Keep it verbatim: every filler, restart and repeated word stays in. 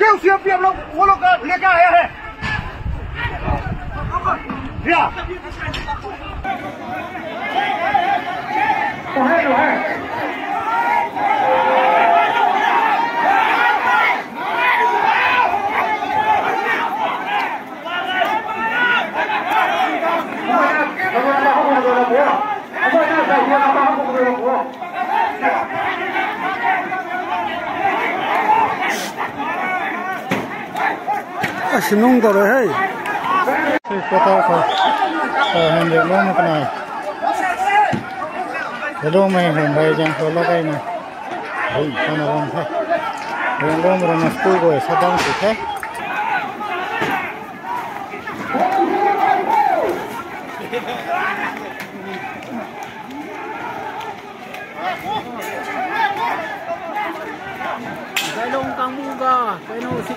क्यों सीआरपीएफ लोग, वो लोग का लेके आया है? क्या? ꯑꯁ, ꯅꯨꯡ ꯇꯧꯔꯦ ꯍꯦ꯫ ꯁꯤ ꯄꯣꯊꯥꯈꯣ꯫ ꯑ, ꯍꯦꯟꯕꯦꯛ ꯂꯣꯏꯅ ꯀꯅꯥ? ꯍꯦꯂꯣ, ꯃꯩ ꯍꯦꯟꯕ ꯑꯦꯖꯦꯟ ꯈꯣꯜꯂ ꯀꯩꯅꯣ? ꯑꯩ ꯁꯥꯟꯅꯐꯝ ꯐꯩ꯫ ꯍꯦꯟꯕ ꯃꯔꯝ ꯑꯁ ꯇꯨꯒꯣꯏ ꯁꯠꯗꯥꯎꯟ ꯇꯨꯊꯦ꯫ ꯒꯥꯏꯂꯣꯡ ꯀꯥꯡꯕꯨꯒ ꯀꯩꯅꯣ ꯁꯤ